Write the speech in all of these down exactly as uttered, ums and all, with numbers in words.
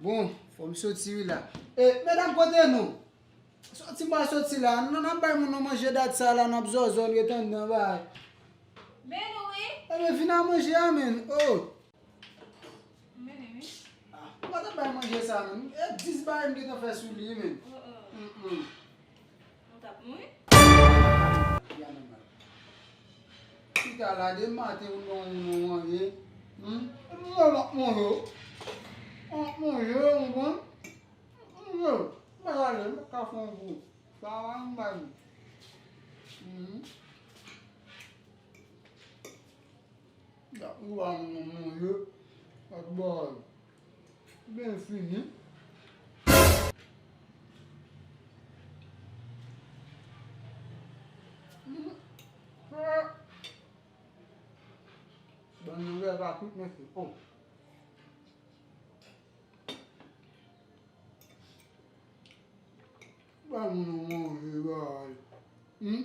Bon, fò m soti wi la. E, medam, kote nou? Soti m pral soti la. N ap bay moun nan manje dat sa la, n ap zòzò, n ret anndan bay. Men nou wi. Ebyen, vin a manje a, men. Oh. Men wi. Ah, ou pa t ap bay manje sa, men. E dis bagay m gentan fè sou li, men. Oh, oh. Mm, mm. Ou t ap mouri? Ya, nòmal. Chita la de maten ou non, ou non, manje. Hmm? Mwen m ap manje. M ap manje, ou konprann? Manje. M pa ale, m ka fè yon kou. Sa va, m bay. Hmm. Ya, ou va manje. Ak bòl. Byen fini. Bann nouvèl pa tout mesye. Oh. Ba moun nan manje, bay. Hmm?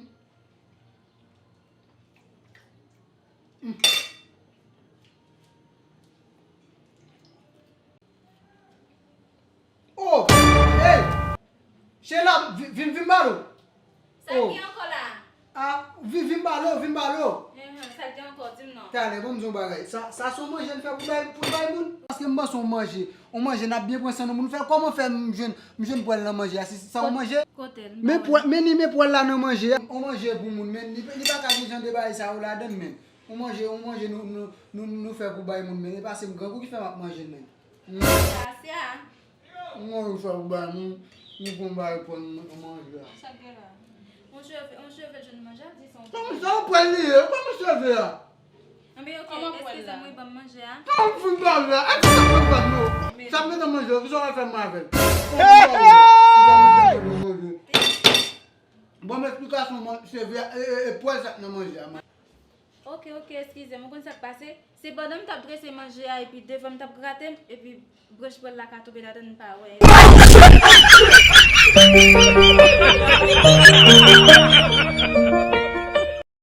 Hmm. Oh! Hey! Sheila, vi-, vin, vin ba nou. Sa ki ankò la? Ah, vin, vin ba nou, vin ba nou. Enhen, sa ki ankò, di m non. Talè, ban m di yon bagay. Sa, sa se yon manje n fè pou bay, pou bay moun. Paske m panse yon manje, yon manje n ap byen pran san nou. Moun fè kòman fè m jwenn, m jwenn pwèl nan manje a? Si sa yon manje? Kote l? Men pwèl, men ni men pwèl la nan manje a. Yon manje pou moun, men li, li pa ka gen jan de bagay sa yo ladan l, men. Yon manje, yon manje nou, nou, nou, nou fè pou bay moun, men e pa se m grangou ki fè m ap manje l, men. Sa, sa. Mwen, ou sa ou bay moun, nou konn bay pran manje a. Sa k gen la? On cheve, on cheve jwenn manje, ap di se on... Kòman sa, ou pran li ye? Kòman cheve a? Anben, ok, eskize m, wi, ban m manje a. Kòman fin pale a? Epi sa pran bat nou? Sa m gentan manje, ki sa w al fè m avè l? Hey! Bon, m eksplikasyon, man, cheve a, e, e, e, pwèl sa k nan manje a, man. Ok, ok, eskize m, ou konn sa k pase? Se pandan m t ap drese manje a, epi devan m t ap grate m, epi branch pwèl la ka tonbe ladan l, m pa wè.